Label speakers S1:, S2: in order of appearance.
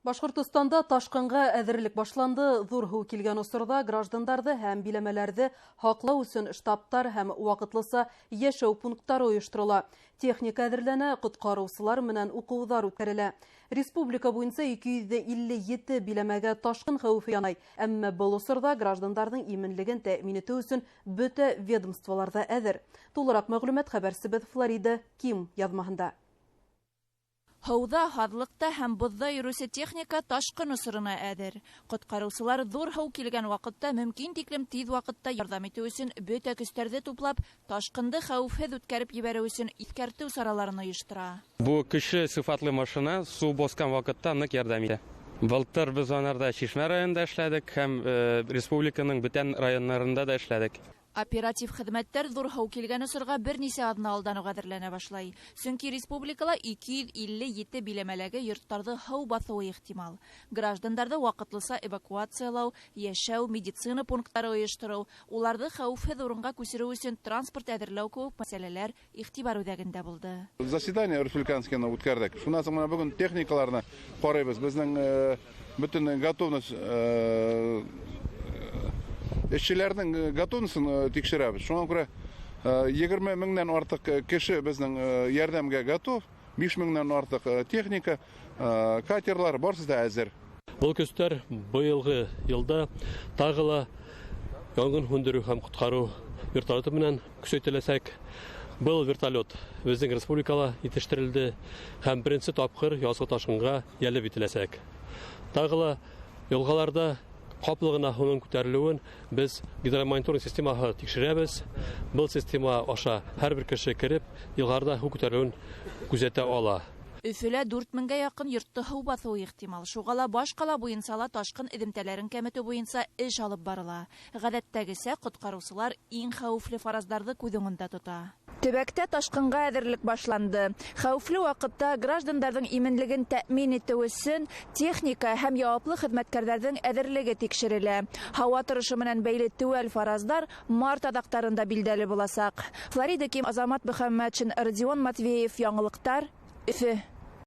S1: Башҡортостанда ташҡынға әҙерлек башланды. Ҙур һыу килгән осорҙа граждандарҙы һәм биләмәләрҙе һаҡлау өсөн штабтар һәм ваҡытлыса йәшәү пункттары ойошторола. Техника әҙерләнә, ҡотҡарыусылар менән уҡыуҙар үткәрелә. Республика буйынса 257 биләмәгә ташҡын хәүефе янай. Әммә был осорҙа граждандарҙың именлеген тәьмин итеү өсөн бөтә ведомстволар ҙа әҙер. Тулыраҡ мәғлүмәт хәбәрсебеҙ Флорида Ким яҙмаһында.
S2: Һыуҙа, һаҙлыҡта һәм боҙҙа йөрөүсе техника ташҡын осорона әҙер. Ҡотҡарыусылар ҙур һыу килгән ваҡытта мөмкин тиклем тиҙ ваҡытта ярҙам итеү өсөн бөтә көстәрҙе туплап, ташҡынды хәүефһеҙ үткәреп ебәреү өсөн иҫкәртеү сараларын ойоштора.
S3: Был көслө сифатлы машина сыу боҫҡан ваҡытта ныҡ ярҙам итә. Былтыр беҙ анарҙа Шишмә районында эшләдек һәм республиканың бөтөн районнарында да эшләдек.
S2: Оператив хеҙмәттәр ҙур һыу килгән осорға бер нисә аҙна алдан уҡ әҙерләнә башлай. Сөнки республикала 257 биләмәләге йорттарҙы һыу баҫыуы ихтимал. Граждандарҙы ваҡытлыса эвакуациялау, йәшәү, медицина пункттары ойоштороу, уларҙы хәүефһеҙ урынға күсереү өсөн транспорт әҙерләү кеүек мәсьәләләр иғтибар үҙәгендә булды.
S4: Заседание республиканскийны үткәрҙек. Шунан һуң бына бөгөн техникаларны ҡарайбыҙ. Беҙҙең бөтөн готовность, эшселәрҙең готовностын тикшерәбеҙ. Шуңа күрә 20 меңдән артыҡ кеше беҙҙең ярҙамға готов, 5 меңдән артыҡ техника, катерлар барысы да әҙер.
S5: Был көстәр быйылғы йылда тағы ла янғын һүндереү һәм ҡотҡарыу вертолеты менән көсәйтеләсәк. Был вертолет беҙҙең республикала етештерелде һәм беренсе тапҡыр яҙғы ташҡынға йәлеп ителәсәк. Тағы ла йылғаларҙа ҡаплығына һыуның күтәрелеүен беҙ гидромониторинг системаһы тикшерәбеҙ. Был система аша һәр бер кеше кереп, йылғаларҙа һыу күтәрелеүен күҙәтә ала.
S2: Өфөлә 4 меңгә яҡын йортто һыу баҫыуы ихтимал. Шуға ла баш ҡала буйынса ла ташҡын эҙемтәләрен кәметеү буйынса эш алып барыла. Ғәҙәттәгесә ҡотҡарыусылар иң хәүефле фараздарҙы күҙ уңында тота. Төбәктә ташҡынға әҙерлек башланды. Хәүефле ваҡытта граждандарҙың именлеген тәьмин итеү өсөн техника һәм яуаплы хеҙмәткәрҙәрҙең әҙерлеге тикшерелә. Һауа торошо менән бәйле теүәл фараздар март аҙаҡтарында билдәле буласаҡ. Флорида Ким, Азамат Мөхәммәтшин, Родион Матвеев, яңылыҡтар, Өфө.